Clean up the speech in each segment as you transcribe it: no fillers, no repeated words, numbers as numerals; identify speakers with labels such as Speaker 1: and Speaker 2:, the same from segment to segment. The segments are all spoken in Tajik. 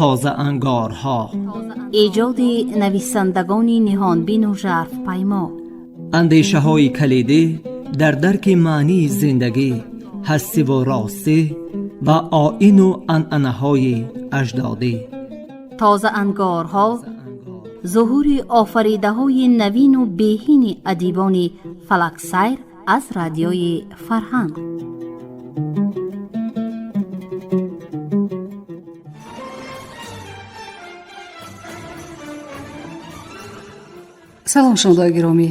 Speaker 1: Тозаангорҳо.
Speaker 2: Эҷоди нависандагони ниҳонбину жарфпаймо.
Speaker 1: Андешаҳои калидӣ дар дарки маънии зиндагӣ, ҳастиву ростӣ ва оину анъанаҳои аҷдодӣ.
Speaker 2: Тозаангорҳо зуҳури офаридаҳои навину беҳини адибони фалаксайр аз Радиои Фарҳанг.
Speaker 3: Салом, шунавандаои гиромӣ.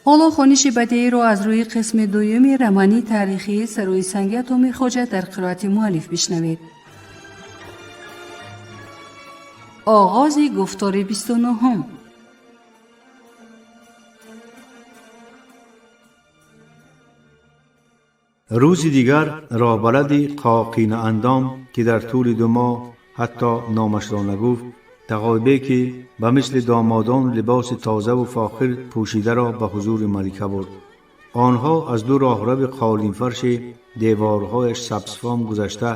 Speaker 3: Ҳоло хониши бадеиро аз рӯи қисми дуюми романи таърихии «Сарои санги атоми хоҷа» дар қироати муаллиф бишнавед. Оғози гуфтори 29-ум.
Speaker 4: Рӯзи дигар роҳбалади қоқинаандом, ки дар тӯли 2 моҳ ҳатто номашро нагуфт, Тағойбеки ба мисли домодон либоси тозаву фохир пӯшидаро ба ҳузури малика бурд. Онҳо аз ду роҳрави қолинфарши деворҳояш сабзфом гузашта,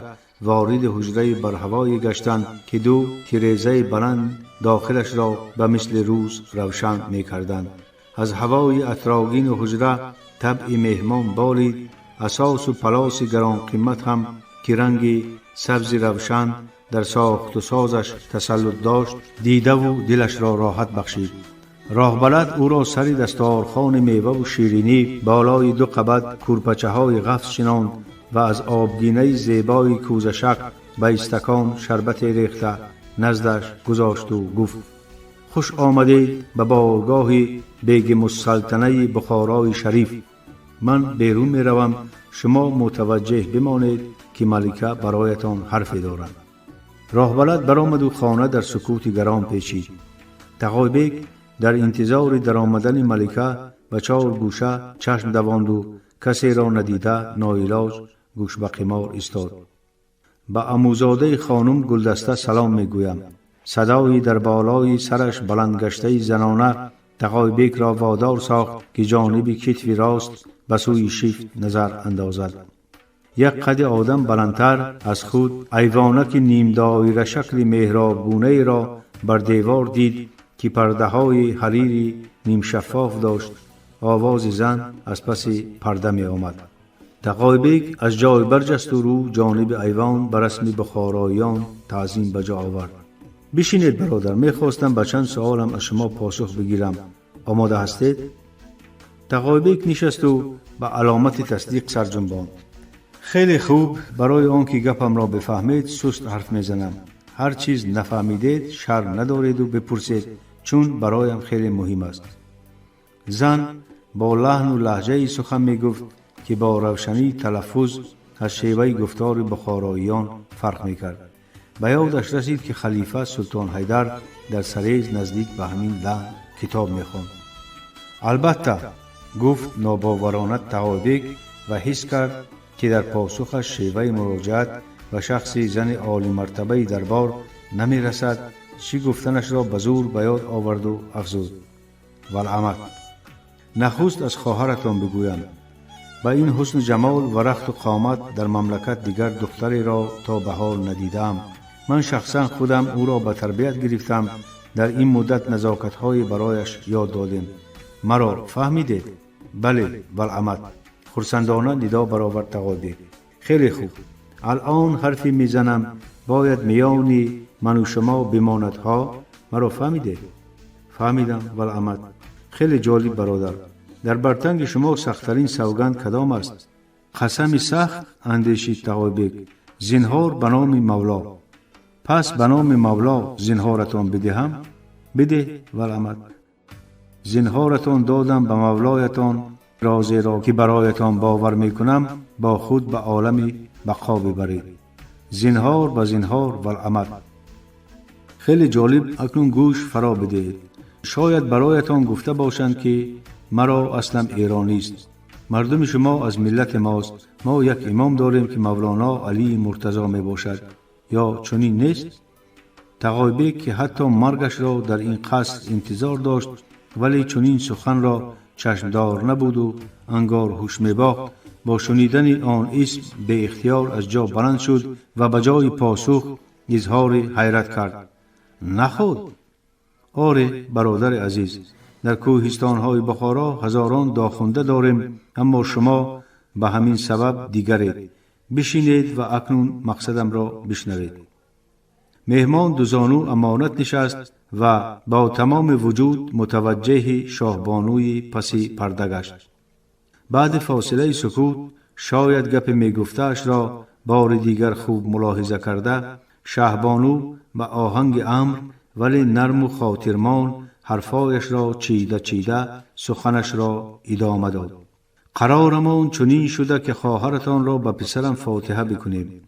Speaker 4: вориди ҳуҷраи барҳавое гаштанд, ки ду тирезаи баланд дохилашро ба мисли рӯз равшан мекарданд. Аз ҳавои атрогину ҳуҷра табъи меҳмон болид. Асосу палоси гаронқимат ҳам, ки ранги сабзи равшан дар сохту созаш тасаллут дошт, дидаву дилашро роҳат бахшид. Роҳбалад ӯро сари дасторхони меваву ширинӣ болои ду қабат кӯрпачаҳои ғафз шинонд ва аз обгинаи зебои кӯзашак ба истакон шарбате рехта наздаш гузошту гуфт: «Хуш омадед ба боргоҳи бегимуссалтанаи Бухорои шариф. Ман берун меравам, шумо мутаваҷҷеҳ бимонед, ки малика бароятон ҳарфе дорад». Роҳбалад баромаду хона дар сукути гарон печид. Тағойбек дар интизори даромадани малика ба чор гӯша чашм давонду касеро надида, ноилоҷ гӯш ба қимор истод. «Ба амӯзодаи хонум Гулдаста салом мегӯям». Садои дар болои сараш баландгаштаи занона Тағойбекро водор сохт, ки ҷониби китфи рост ба сӯи шифт назар андозад. Як қади одам баландтар аз худ айвонаки нимдоирашакли меҳробгунаеро бар девор дид, ки пардаҳои ҳарири нимшаффоф дошт. Овози зан аз паси парда меомад. Тағойбек аз ҷой барҷасту рӯ ҷониби айвон ба расми бухороиён таъзим ба ҷо овард. «Бишинед, бародар, мехостам ба чанд суолам аз шумо посух бигирам. Омода ҳастед?» Тағойбек нишасту ба аломати тасдиқ сар ҷунбонд. «Хеле хуб. Барои он ки гапамро бифаҳмед, суст ҳарф мезанам. Ҳар чиз нафаҳмидед, шарм надореду бипурсед, чун бароям хеле муҳим аст». Зан бо лаҳну лаҳҷае сухан мегуфт, ки бо равшании талаффуз аз шеваи гуфтори бухороиён фарқ мекард. Ба ёдаш расид, ки халифа Султон Ҳайдар дар сарез наздик ба ҳамин лаҳн китоб мехонд. «Албатта», гуфт нобоварона Тағойбек ва ҳис кард, ки дар посухаш шеваи муроҷиат ба шахси зани олимартабаи дарбор намерасад. Чӣ гуфтанашро ба зур ба ёд оварду афзуд: «Валъамат, нахуст аз хоҳаратон бигӯям. Ба ин ҳусну ҷамол ва рахту қомат дар мамлакат дигар духтареро то ба ҳол надидаам. Ман шахсан худам ӯро ба тарбият гирифтам. Дар ин муддат назокатҳое барояш ёд додем. Маро фаҳмидед?» «Бале, валъамат», хурсандона нидо баровард Тағойбек. «Хеле хуб. Алъон ҳарфе мезанам, бояд миёни ману шумо бимонад. Ҳо, маро фаҳмидед?» «Фаҳмидам, валъамат». «Хеле ҷолиб, бародар. Дар бартанги шумо сахттарин савганд кадом аст?» «Қасами сахт», андешид Тағойбек, «зинҳор ба номи Мавло». «Пас ба номи Мавло зинҳоратон бидиҳам?» «Бидеҳ, валъамат». «Зинҳоратон додам. Ба мавлоятон розеро, ки бароятон бовар мекунам, бо худ ба олами бақо бибаред». «Зинҳор ба зинҳор, валъамат». «Хеле ҷолиб. Акнун гӯш фаро бидиҳед. Шояд бароятон гуфта бошанд, ки маро аслам эронист. Мардуми шумо аз миллати мост. Мо як имом дорем, ки Мавлоно Алии Муртазо мебошад. Ё чунин нест?» Тағойбек, ки ҳатто маргашро дар ин қаср интизор дошт, вале чунин суханро чашмдор набуду ангор ҳуш мебохт, با شنیدن آن اسم به اختیار از جا بلند شد و به جای پاسخ اظهار حیرت کرد. نخود؟ آره برادر عزیز، در کوهستان‌های بخارا هزاران داخنده داریم، اما شما به همین سبب دیگرید. بشینید و اکنون مقصدم را بشنوید. مهمان دوزانو امانت نشست و با تمام وجود متوجه شاهبانوی پسی پرده گشت. بعد فاصله سکوت شاید گپ میگفته‌اش را بار دیگر خوب ملاحظه کرده، شهبانو به آهنگ امر ولی نرم و خاطرمان حرفایش را چیده چیده سخنش را ادامه داد. قرارمان چنین شده که خواهرتان را به پسرم فاتحه بکنیم.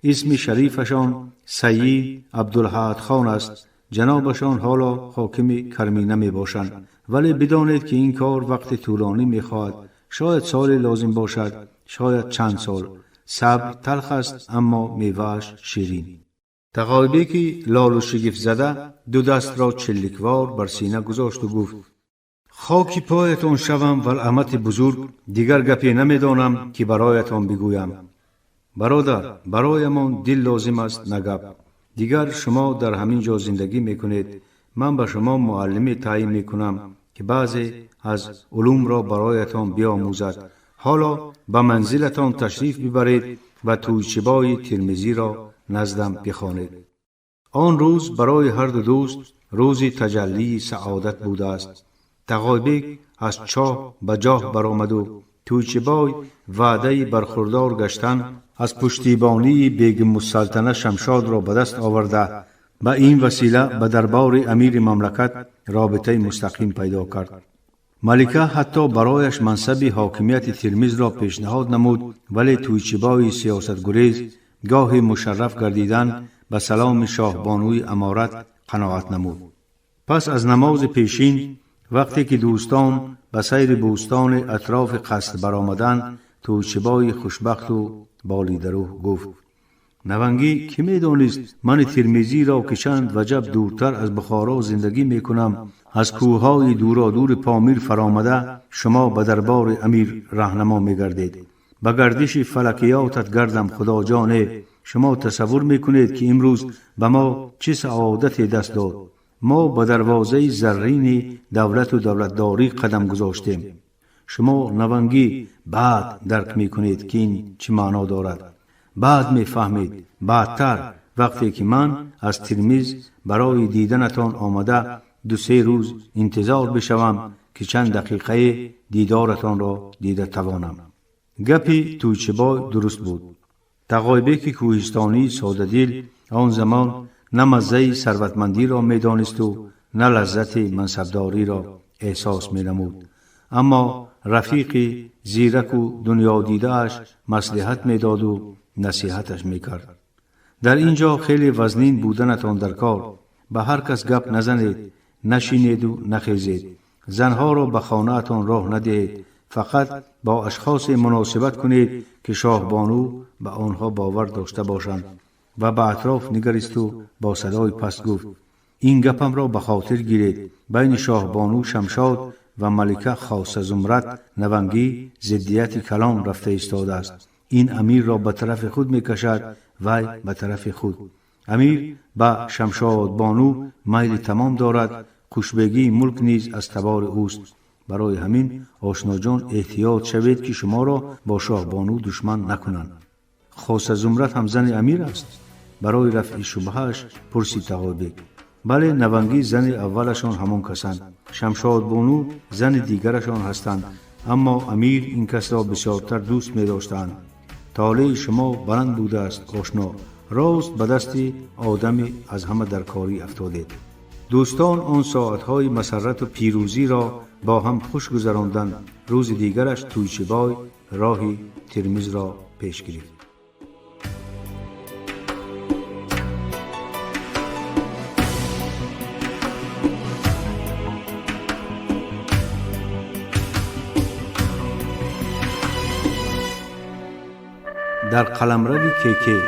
Speaker 4: اسم شریفشان سید عبدالحد خان است. جنابشان حالا حاکم کرمینه می باشند، ولی بدانید که این کار وقت طولانی می خواهد. شاید سال لازم باشد، شاید چند سال. صبر تلخ است اما میوه‌اش شیرین. تقایبکی لال و شگفت زده دو دست را چلیکوار بر سینه گذاشت و گفت: خاکی پایتان شوم ولعمت بزرگ، دیگر گپی نمیدانم که برایتان بگویم. برادر، برایمان دل لازم است نه گپ. دیگر شما در همین جا زندگی میکنید. من به شما معلمی تعیین میکنم که بعضی از علوم را برایتان بیاموزد. حالا به منزلتان تشریف ببرید و تویچبای ترمذی را نزدم بخوانید. آن روز برای هر دو دوست روز تجلی سعادت بوده است. تقایبک از چاه به جاه برآمد و تویچبای وعده برخوردار گشتن از پشتیبانی بیگم السلطنه شمشاد را به دست آورده، به این وسیله به دربار امیر مملکت رابطه مستقیم پیدا کرد. ملکه حتی برایش منصب حاکمیت ترمذ را پیشنهاد نمود، ولی تویچبای سیاست گریز گاهی مشرف گردیدن به سلام شاهبانوی امارت قناعت نمود. پس از نماز پیشین وقتی که دوستان به سیر بوستان اطراف قصر برآمدند، تویچبای خوشبخت و بالیده روح گفت: نونگی کی میدانست من ترمذی را که چند وجب دورتر از بخارا زندگی میکنم، از کوههای دورادور پامیر فرامده شما به دربار امیر راهنما میگردید. به گردش فلکیاتت گردم خدا جانه. شما تصور میکنید که امروز به ما چه سعادتی دست داد؟ ما به دروازه زرین دولت و دولتداری قدم گذاشتیم. شما نونگی بعد درک میکنید که این چه معنا دارد. بعد میفهمید، بعدتر وقتی که من از ترمذ برای دیدنتان آمده 2-3 روز انتظار بشوم که چند دقیقه دیدارتان را دیده توانم. گپی تویچبای درست بود. تقایبک کوهستانی ساده‌دل آن زمان نه مزه ثروتمندی را میدانست و نه لذت منصبداری را احساس مینمود، اما رفیق زیرک و دنیا دیده‌اش مصلحت میداد و نصیحتش میکرد. در اینجا خیلی وزنین بودنتان در کار. به هر کس گپ نزنید، نشینید و نخیزید. زنها را به خانه‌تان راه ندهید. فقط با اشخاص مناسبت کنید که شاهبانو به آنها باور داشته باشند. و به اطراف نگریست و با صدای پست گفت: این گپم را به خاطر گیرید. بین شاهبانو شمشاد و ملکه خاصه زمرد نونگی ضدیت کلام رفته ایستاده است. این امیر را به طرف خود میکشد، وی به طرف خود. امیر به شمشاد بانو میل تمام دارد. خوشبگی ملک نیز از تبار اوست. برای همین آشنا جان احتیاط شوید که شما را با شاهبانو دشمن نکنند. خاصه زمرد هم زن امیر است. برای رفع شبهش پرسید تقایبک. بله، نونگی زن اولشان همان کسند. شمشاد بانو زن دیگرشان هستند، اما امیر این کس را بسیارتر دوست می داشتند. طالع شما بلند بوده است آشنا. راست به دست آدمی از همه در کاری افتادید. دوستان آن ساعتهای مسرت و پیروزی را با هم خوش گذراندند. روز دیگرش تویچبای راهی ترمذ را پیش گرفت. در قلمرو کیکی.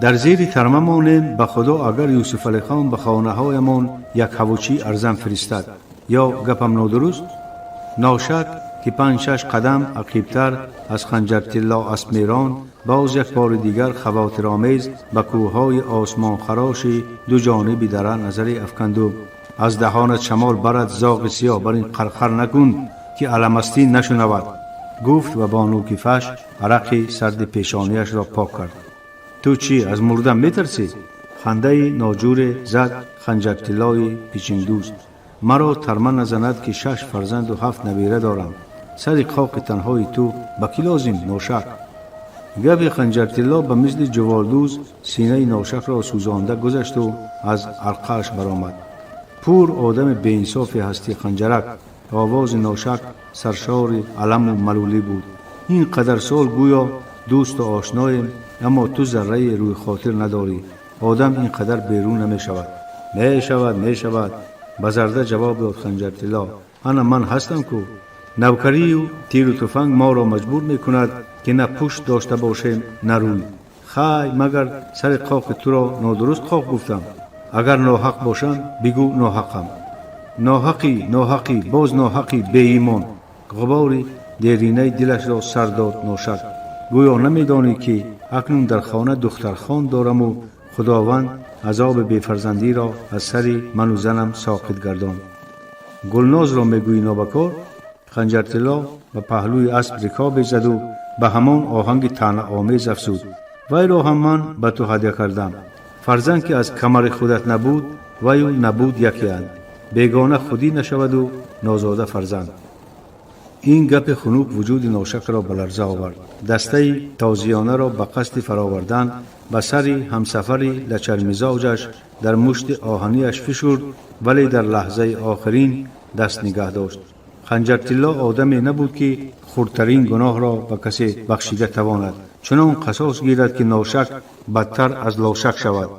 Speaker 4: Дар зери тарма монем, ба Худо, агар Юсуфалихон ба хонаҳоямон як ҳавучӣ арзан фиристад. Ё гапам нодуруст? Ношак, ки 5-6 қадам ақибтар аз Ханҷартилло асп меронд, боз як бори дигар хавотиромез ба кӯҳҳои осмонхароши ду ҷониби дара назаре афканду: «Аз даҳонат шамол барад, зоғи сиёҳ, бар ин қарқар накун, ки аламастӣ нашунавад», гуфт ва бо нӯки фаш арақи сарди пешониашро пок кард. «Ту чӣ, аз мурдан метарсӣ?» Хандаи ноҷуре зад Ханҷартиллои пичингдӯст. «Маро тарма назанад, ки шаш фарзанду ҳафт набира дорам. Сари қоқи танҳои ту ба кӣ лозим, Ношак?» Гапи Ханҷартилло ба мисли ҷуволдӯз синаи Ношакро сӯзонда гузашту аз арқааш баромад. «Пур одами беинсофе ҳастӣ, Ханҷарак». Овози Ношак саршори аламу малулӣ буд. «Ин қадар сол гӯё дӯсту ошноем, аммо ту заррае рӯи хотир надорӣ. Одам ин қадар берун намешавад». «Мешавад, мешавад», ба зарда ҷавоб дод Ханҷартилло. «Ана ман ҳастам ку. Навкарию тиру туфанг моро маҷбур мекунад, ки на пушт дошта бошем, на рӯй. Хай, магар сари қоқи туро нодуруст қоқ гуфтам? Агар ноҳақ бошам, бигӯ ноҳақам». «Ноҳақӣ, ноҳақӣ, боз ноҳақӣ, беимон», ғубори деринаи дилашро сар дод Ношак. «Гӯё намедонӣ, ки акнун дар хона духтархон дораму Худованд азоби бефарзандиро аз сари ману занам соқит гардонд. Гулнозро мегӯӣ, нобакор?» Ханҷартилло ба паҳлӯи асп рикобе заду ба ҳамон оҳанги таънаомез афзуд: «Вайро ҳам ман ба ту ҳадя кардам. Фарзанд, ки аз камари худат набуд, ваю набуд якеанд. Бегона худӣ нашаваду нозода фарзанд». Ин гапи хунук вуҷуди Ношакро ба ларза овард. Дастаи тозиёнаро ба қасди фаровардан ба сари ҳамсафари лачармизоҷаш дар мушти оҳанияш фишурд, вале дар лаҳзаи охирин даст нигаҳ дошт. Ханҷартилло одаме набуд, ки хурдтарин гуноҳро ба касе бахшида тавонад. Чунон қасос гирад, ки Ношак бадтар аз лошак шавад.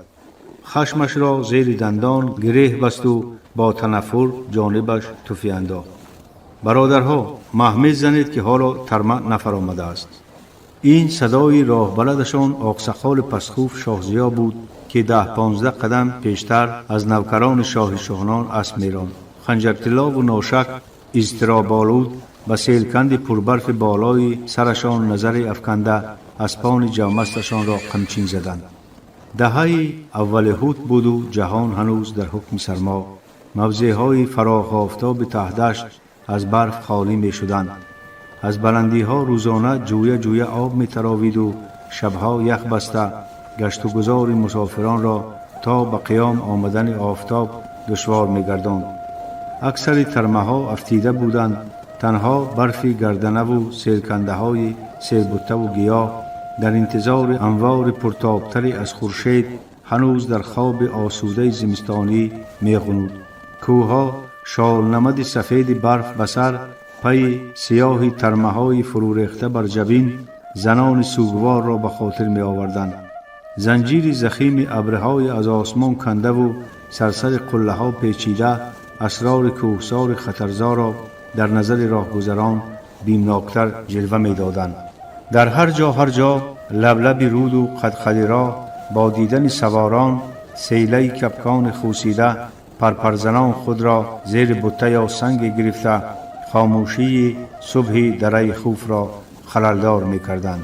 Speaker 4: Хашмашро зери дандон гиреҳ басту бо танаффур ҷонибаш туфӣ андохт. «Бародарҳо, маҳмез занед, ки ҳоло тарма нафаромадааст». Ин садои роҳбаладашон оқсақоли пасхуф Шоҳзиё буд, ки 10-15 қадам пештар аз навкарони шоҳи шоҳнон асп меронд. Ханҷартиллову Ношак изтироболуд ба селканди пурбарфи болои сарашон назаре афканда, аспони ҷавмасташонро қамчин заданд. Даҳаи аввали ҳут буду ҷаҳон ҳанӯз дар ҳукми сармо. Мавзеъҳои фарохофтоби таҳдашт аз барф холӣ мешуданд. Аз баландиҳо рӯзона ҷӯя ҷӯя об метаровиду шабҳо ях баста, гаштугузори мусофиронро то ба қиём омадани офтоб душвор мегардонд. Аксари тармаҳо афтида буданд. Танҳо барфи гарданаву селкандаҳои сербуттаву гиёҳ дар интизори анвори пуртобтаре аз хуршед ҳанӯз дар хоби осудаи зимистонӣ меғунуд. Кӯҳҳо шолнамади сафеди барф ба сар, пайи сиёҳи тармаҳои фурӯрехта бар ҷабин, занони сӯгворро ба хотир меоварданд. Занҷири захими абрҳои аз осмон кандаву сарсари қуллаҳо печида асрори кӯҳсори хатарзоро дар назари роҳгузарон бимноктар ҷилва медоданд. Дар ҳар ҷо, ҳар ҷо, лаблаби руду қадқади роҳ бо дидани саворон селаи капкони хусида парпарзанон худро зери бутта ё санге гирифта, хомӯшии субҳи дараи Хуфро халалдор мекарданд.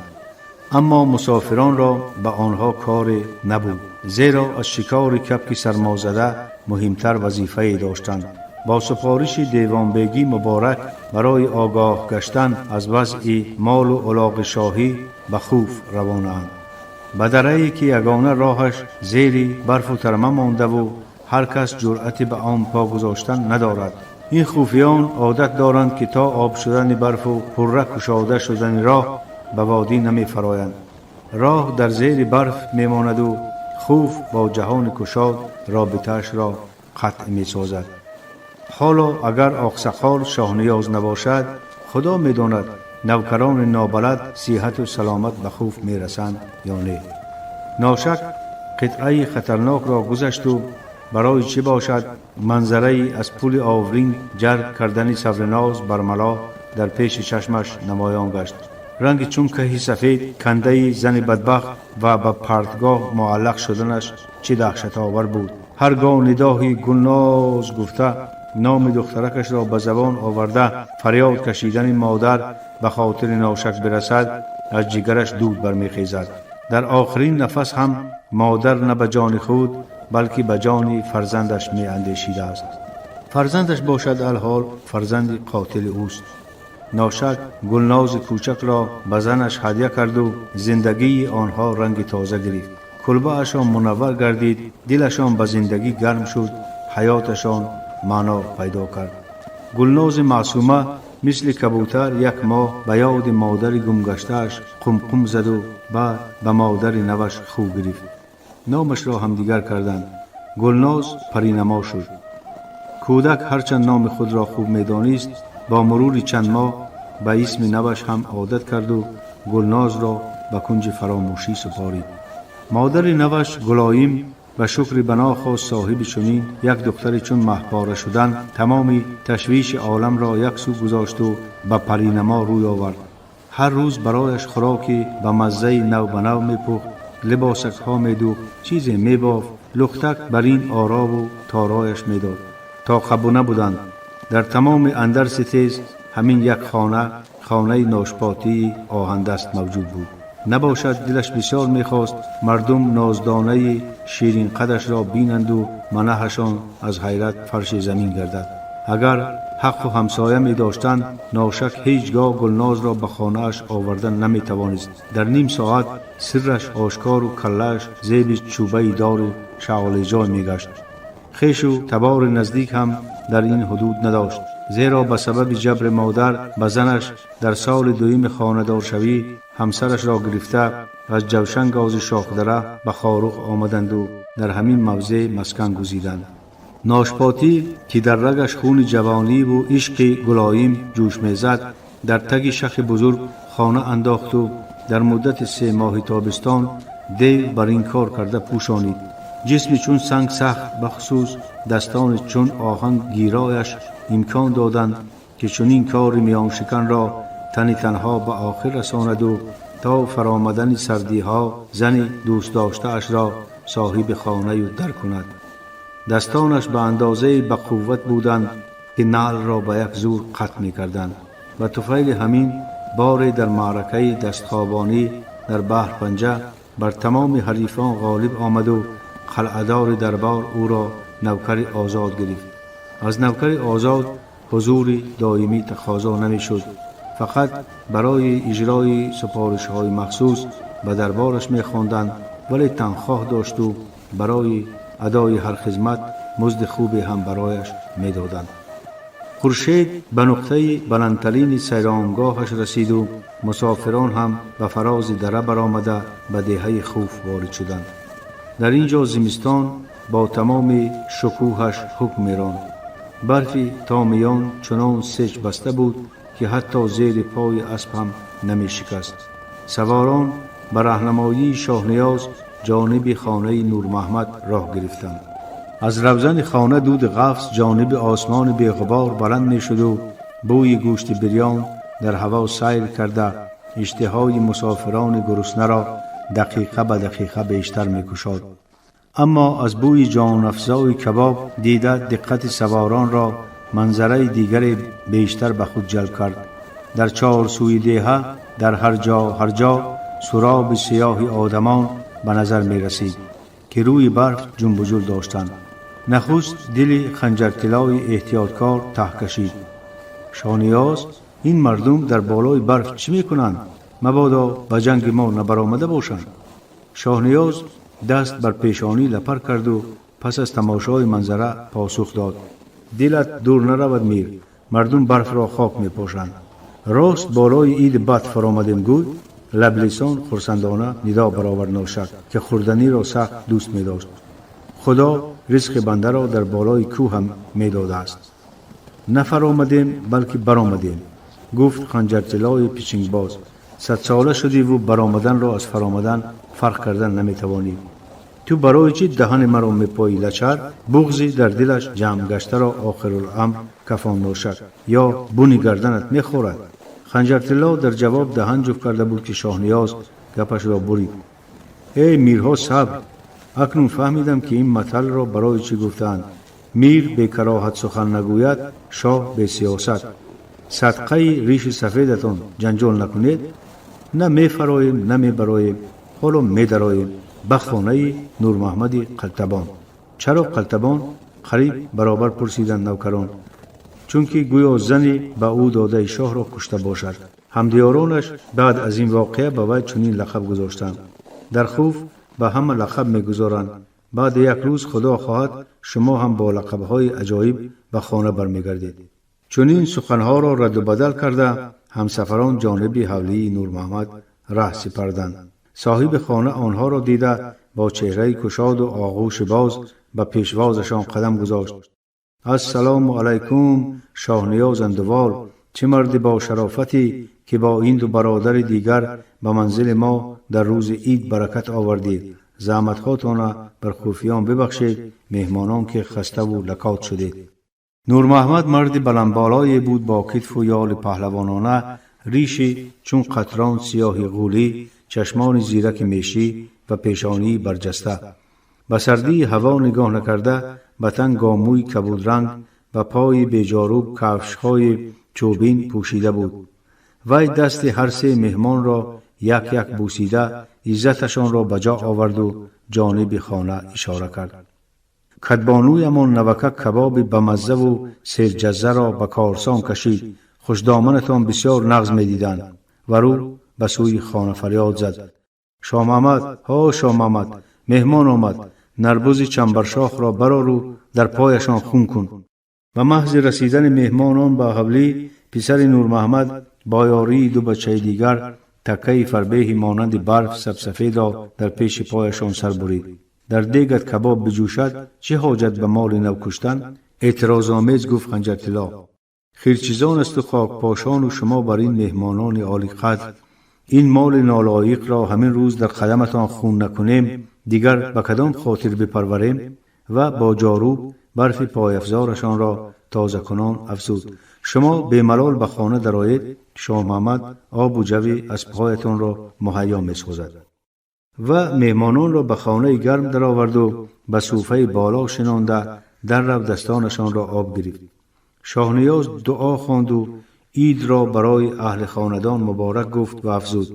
Speaker 4: Аммо мусофиронро ба онҳо коре набуд, зеро аз шикори капки сармозада муҳимтар вазифае доштанд. Бо супориши девонбегӣ Муборак барои огоҳ гаштан аз вазъи молу улоғи шоҳӣ ба Хуф равонаанд, ба дарае, ки ягона роҳаш зери барфу тарма мондаву ҳар кас ҷуръати ба он по гузоштан надорад. Ин хуфиён одат доранд, ки то об шудани барфу пурра кушода шудани роҳ ба водӣ намефароянд. Роҳ дар зери барф мемонаду Хуф бо ҷаҳони кушод робитаашро қатъ месозад. Ҳоло агар оқсақол Шоҳниёз набошад, Худо медонад, навкарони нобалад сиҳату саломат ба Хуф мерасанд ё не. Ношак қитъаи хатарнокро гузашту барои чӣ бошад, манзараи аз пули овринг ҷарг кардани Савриноз бармало дар пеши чашмаш намоён гашт. Ранги чун каҳи сафед кандаи зани бадбахт ва ба партгоҳ муаллақ шуданаш чӣ даҳшатовар буд. Ҳаргоҳ нидоҳи Гулноз гуфта номи духтаракашро ба забон оварда фарёд кашидани модар ба хотири Ношак бирасад, аз ҷигараш дуд бармехезад. Дар охирин нафас ҳам модар на ба ҷони худ, балки ба ҷони фарзандаш меандешидааст. Фарзандаш бошад, алҳол фарзанди қотили ӯст. Ношак Гулнози кӯчакро ба занаш ҳадя карду зиндагии онҳо ранги тоза гирифт. Кулбаашон мунаввар гардид, дилашон ба зиндагӣ гарм шуд, ҳаёташон маъно пайдо кард. Гулнози маъсума мисли кабутар як моҳ ба ёди модари гумгаштааш қумқум заду баъд ба модари наваш хӯ гирифт. Номашро ҳамдигар карданд. Гулноз Паринамо шуд. Кӯдак ҳарчанд номи худро хуб медонист, бо мурури чанд моҳ ба исми наваш ҳам одат карду Гулнозро ба кунҷи фаромӯшӣ супорид. Модари наваш Гулоим ба шукри банохост соҳиби чунин як духтари чун маҳпора шудан, тамоми ташвиши оламро як сӯ гузошту ба Паринамо рӯй овард. Ҳар рӯз барояш хӯроки ба маззаи нав ба нав мепухт, либосакҳо медӯхт, чизе мебофт, лухтак бар ин орову торояш медод. То қабуна буданд. Дар тамоми андарси тез ҳамин як хона, хонаи Ношпотии оҳандаст мавҷуд буд. Набошад, дилаш бисёр мехост мардум ноздонаи ширинқадашро бинанду манаҳашон аз ҳайрат фарши замин гардад. Агар ҳаққу ҳамсоя медоштанд, Ношак ҳеҷ гоҳ Гулнозро ба хонааш овардан наметавонист. Дар ним соат сирраш ошкору каллааш зеби чӯбаи дори шаълеҷой мегашт. Хешу табори наздик ҳам дар ин ҳудуд надошт, зеро ба сабаби ҷабри модар ба занаш дар соли дуюми хонадоршавӣ ҳамсарашро гирифта аз Ҷавшанговзи Шохдара ба Хоруғ омаданду дар ҳамин мавзеъ маскан гузиданд. Ношпотӣ, ки дар рагаш хуни ҷавониву ишқи Гулоим ҷӯш мезад, дар таги шахи бузург хона андохту дар муддати 3 моҳи тобистон дев бар ин кор карда пӯшонид. Ҷисми чун санг сахт, бахусус дастони чун оҳан гирояш имкон доданд, ки чунин кори миёншиканро тани танҳо ба охир расонаду то фаромадани сардиҳо зани дӯстдоштаашро соҳиби хонаю дар кунад. Дастонаш ба андозае ба қувват буданд, ки налро ба як зур қатъ мекарданд. Ба туфайли ҳамин боре дар маъракаи дастхобонӣ дар баҳр панҷа бар тамоми ҳарифон ғолиб омаду қалъадори дарбор ӯро навкари озод гирифт. Аз навкари озод ҳузури доимӣ тақозо намешуд, фақат барои иҷрои супоришҳои махсус ба дарбораш мехонданд, вале танхоҳ дошту барои адои ҳар хизмат музди хубе ҳам барояш медоданд. Хуршед ба нуқтаи баландтарини сайронгоҳаш расиду мусофирон ҳам ба фарози дара баромада ба деҳаи Хуф ворид шуданд. Дар ин ҷо зимистон бо тамоми шукӯҳаш ҳукм меронд. Барфи то миён чунон сеч баста буд, ки ҳатто зери пои асп ҳам намешикаст. Саворон ба раҳнамоии Шоҳниёз ҷониби хонаи Нурмаҳмад роҳ гирифтанд. Аз равзани хона дуди ғафс ҷониби осмони беғубор баланд мешуду бӯи гӯшти бирён дар ҳаво сайр карда иштиҳои мусофирони гуруснаро дақиқа ба дақиқа бештар мекушод. Аммо аз бӯи ҷонафзои кабоб дида диққати саворонро манзараи дигаре бештар ба худ ҷалб кард. Дар чорсӯи деҳа, дар ҳар ҷо ҳар ҷо суроби сиёҳи одамон ба назар мерасид, ки рӯи барф ҷунбуҷул доштанд. Нахуст дили Ханҷартилои эҳтиёткор таҳ кашид. Шониёз, ин мардум дар болои барф чӣ мекунанд? Мабодо ба ҷанги мо набаромада бошанд. Шоҳниёз даст бар пешонӣ лапар карду пас аз тамошои манзара посух дод: дилат дур наравад, мир, мардум барфро хок мепошанд. Рост болои иди бад фаромадем, гӯй. Лаблисон хурсандона нидо баровард Ношак, ки хӯрданиро сахт дӯст медошт. Худо ризқи бандаро дар болои кӯҳ ҳам медодааст. На фаромадем, балки баромадем, гуфт Ханҷартилои пичингбоз. Садсола шудиву баромаданро аз фаромадан фарқ кардан наметавонӣ. Ту барои чӣ даҳани маро мепоӣ, лачар? Буғзи дар дилаш ҷамъ гаштаро охируламр кафон Ношак. Ё буни гарданат мехӯрад. Ханҷартилло дар ҷавоб даҳан ҷуфт карда буд, ки Шоҳниёз гапашро бурид. Эй мирҳо, сабр! Акнун фаҳмидам, ки ин маталро барои чӣ гуфтаанд: мир бекароҳат сухан нагӯяд, шоҳ бесиёсат. Садқаи риши сафедатон, ҷанҷол накунед. На мефароем, на мебароем, ҳоло медароем ба хонаи Нурмаҳмади Қалтабон. Чаро Қалтабон? Қариб баробар пурсиданд навкарон. Чунки гӯё зани ба ӯ додаи шоҳро кушта бошад. Ҳамдиёронаш баъд аз ин воқеа ба вай чунин лақаб гузоштанд. Дар Хуф ба ҳама лақаб мегузоранд. Баъди як рӯз, Худо хоҳад, шумо ҳам бо лақабҳои аҷоиб ба хона бармегардед. Чунин суханҳоро радду бадал карда, ҳамсафарон ҷониби ҳавлии Нурмуҳаммад раҳ сипарданд. Соҳиби хона онҳоро дида, бо чеҳраи кушоду оғӯши боз ба пешвозашон қадам гузошт. Ассалому алайкум, Шоҳниёз Андувол! Чӣ марди бо шарофате, ки бо ин ду бародари дигар ба манзили мо дар рӯзи ид баракат овардед. Заҳматҳотона бар хуфиён бибахшед, меҳмонон ки хаставу лакот шудед. Нурмаҳмад марди баландболое буд бо китфу ёли паҳлавонона, риши чун қатрон сиёҳи ғулӣ, чашмони зираки мешӣ ва пешонии барҷаста. Ба сардии ҳаво нигоҳ накарда, ба тан гомӯи кабудранг ва пои беҷоруб кафшҳои чӯбин пӯшида буд. Вай дасти ҳар се меҳмонро як як бусида, иззаташонро ба ҷо оварду ҷониби хона ишора кард. Кадбонуямон навака кабоби бамаззаву серҷаззаро ба корсон кашид. Хушдоманатон бисёр нағз медиданд. Ва рӯ ба сӯи хона фарёд зад: Шоҳмаҳмад, ҳо Шоҳмаҳмад, меҳмон омад! Нарбузи чамбаршохро барору дар пояшон хун кун. Ба маҳзи расидани меҳмонон ба ҳавлӣ, писари Нурмаҳмад бо ёрии ду бачаи дигар таккаи фарбеҳи монанди барф сабсафедро дар пеши пояшон сар бурид. Дар дегат кабоб биҷӯшад, чӣ ҳоҷат ба моли нав куштан? Эътирозомез гуфт Ханҷартилло. Хирчизон асту хокпошону шумо бар ин меҳмонони олиқадр ин моли нолоиқро ҳамин рӯз дар қадаматон хун накунем, дигар ба кадом хотир бипарварем? Ва бо ҷоруб барфи пойафзорашонро тозакунон афзуд: шумо бемалол ба хона дароед, Шоҳмаҳмад обу ҷави аспҳоятонро муҳайё месозад. Ва меҳмононро ба хонаи гарм дароварду ба суфаи боло шинонда, даррав дастонашонро об гирифт. Шоҳниёз дуо хонду идро барои аҳли хонадон муборак гуфт ва афзуд: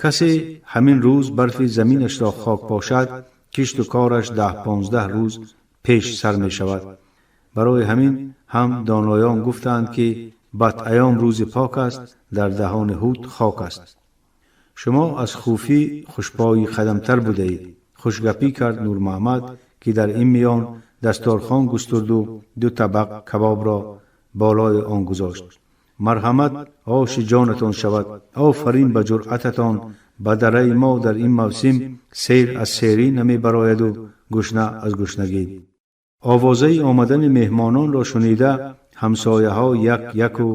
Speaker 4: касе ҳамин рӯз барфи заминашро хок пошад, кишту кораш 10-15 рӯз пеш сар мешавад. Барои ҳамин ҳам доноён гуфтаанд, ки бадайём рӯзи пок аст, дар даҳони ҳут хок аст. Шумо аз хуфӣ хушпои қадамтар будаед, хушгапӣ кард Нурмаҳмад, ки дар ин миён дасторхон густурду ду табақ кабобро болои он гузошт. Марҳамат, оши ҷонатон шавад. Офарин ба ҷуръататон! Ба дараи мо дар ин мавсим сер аз серӣ намебарояду гушна аз гушнагӣ. Овозаи омадани меҳмононро шунида, ҳамсояҳо як яку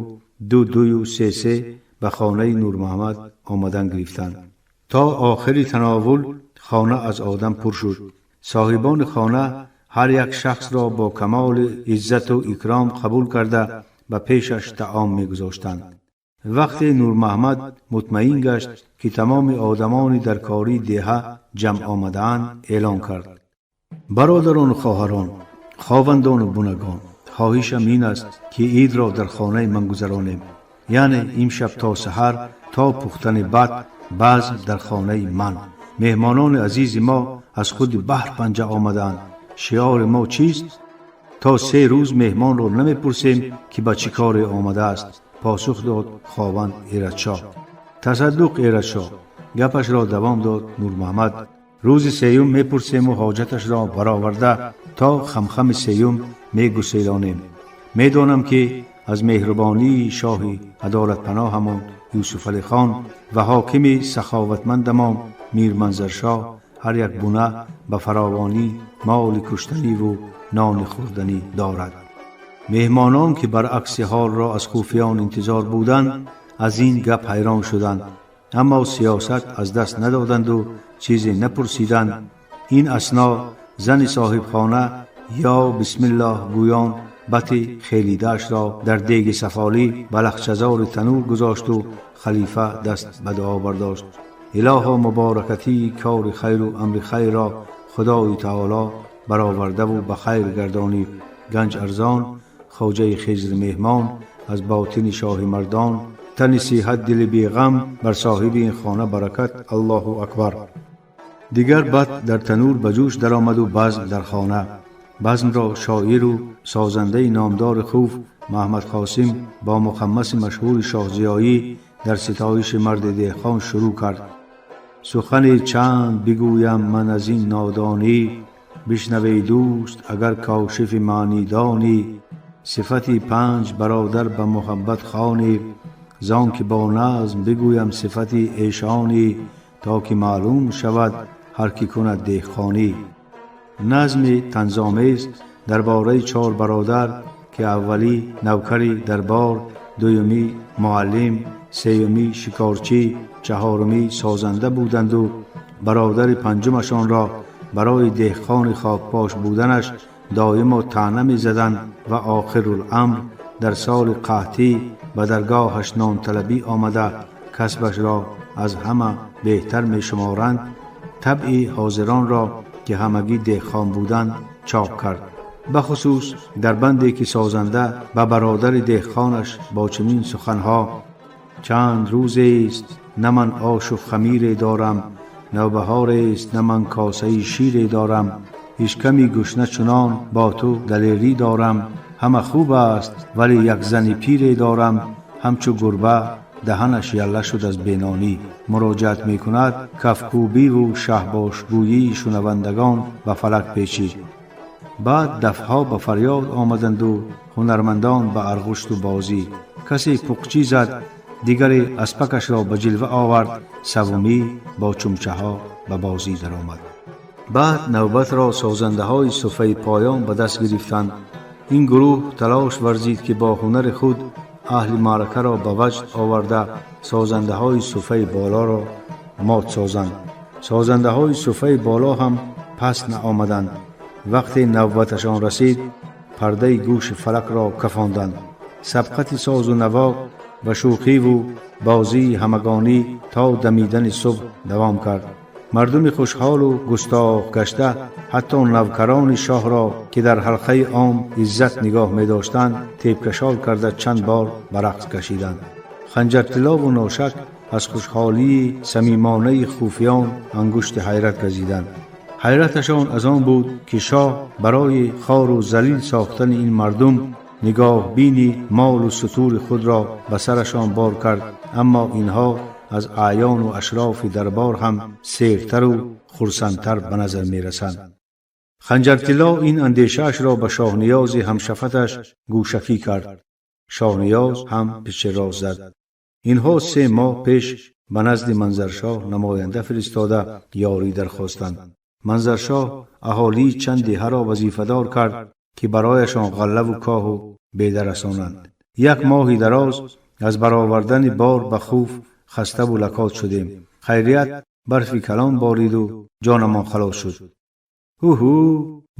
Speaker 4: ду дую се се ба хонаи Нурмуҳаммад омадан гирифтанд. То охири тановул хона аз одам пур шуд. Соҳибони хона ҳар як шахсро бо камоли иззату икром қабул карда, ба пешаш таом мегузоштанд. Вақте Нурмаҳмад мутмаин гашт, ки тамоми одамони дар кории деҳа ҷамъ омадаанд, эълон кард: бародарону хоҳарон, ховандону бунагон, хоҳишам ин аст, ки идро дар хонаи ман гузаронем, яъне имшаб то саҳар, то пухтани бат, базм дар хонаи ман. Меҳмонони азизи мо аз худи баҳр панҷа омадаанд. Шиори мо чист? То 3 рӯз меҳмонро намепурсем, ки ба чӣ коре омадааст, посух дод хованд Эратшоҳ. Тасаддуқ, Эратшоҳ, гапашро давом дод Нурмуҳаммад. Рӯзи сеюм мепурсему ҳоҷаташро бароварда, то хамхами сеюм мегуселонем. Медонам, ки аз меҳрубонии шоҳи адолатпаноҳамон Юсуфалихон ва ҳокими саховатмандамон Мирманзаршоҳ ҳар як буна ба фаровонӣ моли куштаниву нони хӯрданӣ дорад. Меҳмонон, ки баръакси ҳолро аз хуфиён интизор буданд, аз ин гап ҳайрон шуданд, аммо сиёсат аз даст надоданду чизе напурсиданд. Ин асно зани соҳибхона ё бисмиллоҳ гӯён Бати хелидаашро дар деги сафолӣ ба лахчазори танӯр гузошту халифа даст ба дуо бардошт. Илоҳо, муборакатии кори хайру амри хайрро Худои таоло баровардаву ба хайр гардонӣ. Ганҷ арзон, хоҷаи Хизр меҳмон, аз ботини шоҳи мардон, тани сиҳат, дили беғам, бар соҳиби ин хона баракат. Аллоҳу акбар. Дигар бат дар танӯр ба ҷӯш даромаду базм дар хона. Базмро шоиру созандаи номдори Хуф Маҳмад Қосим бо мухаммаси машҳури Шоҳзиёӣ дар ситоиши марди деҳқон шурӯъ кард. Сухане чанд бигӯям ман аз ин нодонӣ, бишнавей дӯст, агар кошифи маънидонӣ. Сифати панҷ бародар ба муҳаббат хонӣ, зон ки бо назм бигӯям сифати эшонӣ, то ки маълум шавад ҳар ки кунад деҳқонӣ. Назми танзомез дар бораи чор бародар, ки аввалӣ навкари дарбор, дуюмӣ муаллим, сеюмӣ шикорчӣ, чаҳорумӣ созанда буданду бародари панҷумашонро барои деҳқони хокпош буданаш доимо таъна мезаданд ва охируламр дар соли қаҳтӣ ба даргоҳаш нонталабӣ омада касбашро аз ҳама беҳтар мешуморанд, табъи ҳозиронро, ки ҳамагӣ деҳқон буданд, чоқ кард. Бахусус дар банде ки созанда ба бародари деҳқонаш бо чунин суханҳо: чанд рӯзест, на ман ошу хамире дорам, навбаҳорест, на ман косаи шире дорам, ишками гушна чунон бо ту далерӣ дорам, ҳама хуб аст, вале як зани пире дорам, ҳамчу гурба даҳанаш ялла шуд аз бенонӣ, муроҷиат мекунад, кафкӯбиву шаҳбошгӯии шунавандагон ба фалак печид. Баъд дафҳо ба фарёд омаданду ҳунармандон ба арғушту бозӣ. Касе пуқчӣ зад, дигаре аспакашро ба ҷилва овард, савумӣ бо чумчаҳо ба бозӣ даромад. Баъд навбатро созандаҳои суфаи поён ба даст гирифтанд. Ин гурӯҳ талош варзид, ки бо ҳунари худ аҳли маъракаро ба ваҷд оварда, созандаҳои суфаи болоро мот созанд. Созандаҳои суфаи боло ҳам паст наомаданд. Вақте навбаташон расид, пардаи гӯши фалакро кафонданд. Сабқати созу наво ва шӯхиву бозии ҳамагонӣ то дамидани субҳ давом кард. Мардуми хушҳолу густох гашта ҳатто навкарони шоҳро, ки дар ҳалқаи ом иззат нигоҳ медоштанд, тепкашол карда чанд бор ба рақс кашиданд. Ханҷартиллову Ношак аз хушҳолии самимонаи хуфиён ангушти ҳайрат газиданд. Ҳайраташон аз он буд, ки шоҳ барои хору залил сохтани ин мардум нигоҳбини молу сутури худро ба сарашон бор кард, аммо инҳо аз аъёну ашрофи дарбор ҳам сертару хурсандтар ба назар мерасанд. Ханҷартилло ин андешаашро ба Шоҳниёзи ҳамшафаташ гӯшакӣ кард. Шоҳниёз ҳам пичироз зад. Инҳо 3 моҳ пеш ба назди Манзаршоҳ намоянда фиристода ёрӣ дархостанд. Манзаршоҳ аҳолии чанд деҳаро вазифадор кард, ки барояшон ғаллаву коҳу беда расонанд. Як моҳи дароз аз баровардани бор ба Хуф хаставу лакот шудем. Хайрият, барфи калон бориду ҷонамон халос шуд. Ҳуҳу,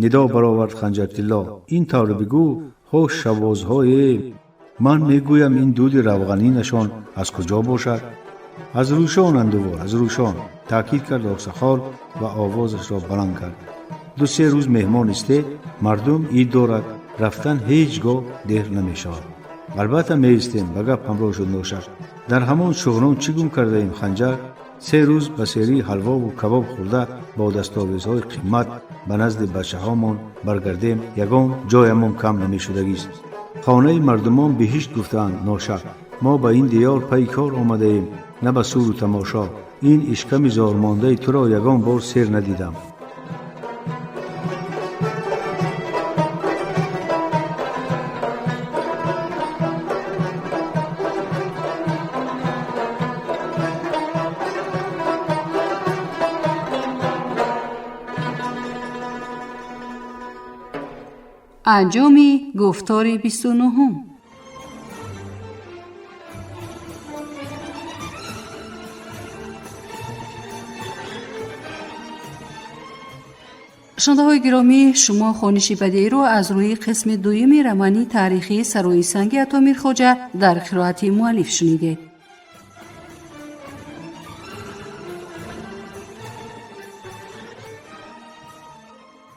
Speaker 4: нидо баровард Ханҷартилло, ин тавр бигӯ, ҳош шавозҳое. Ман мегӯям, ин дуди равғанинашон аз куҷо бошад? Аз Рӯшон, андувор, аз Рӯшон, таъкид кард оқсақол ва овозашро баланд кард. 2-се рӯз меҳмон исте, мардум ид дорад, рафтан ҳеҷ гоҳ дер намешавад. Албатта меистем, ба гап ҳамроҳ шуд Ношак. Дар ҳамон шуғнон чӣ гум кардаем, Ханҷар? 3 рӯз ба серии ҳалвову кабоб хӯрда, бо дастовезҳои қимат ба назди бачаҳомон баргардем, ягон ҷоямон кам намешудагист. Хонаи мардумон биҳишт гуфтаанд, Ношак. Мо ба ин диёр пайи кор омадаем, на ба суру тамошо. Ин ишками зормондаи туро ягон бор сер надидам.
Speaker 3: Анҷоми гуфтори 29-ум. Шунавандаҳои гиромӣ, шумо хониши бадеиро аз рӯи қисми дуюми романи таърихии Сарои санги Ато Мирхоҷа дар қироати муаллиф шунидед.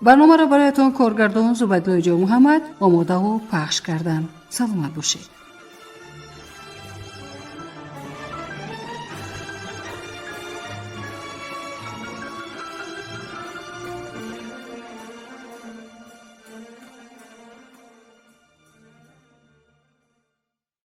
Speaker 3: Барномаро бароятон коргардон Зубайдуллои Ҷонмуҳаммад омодаву пахш карданд. Саломат бошед.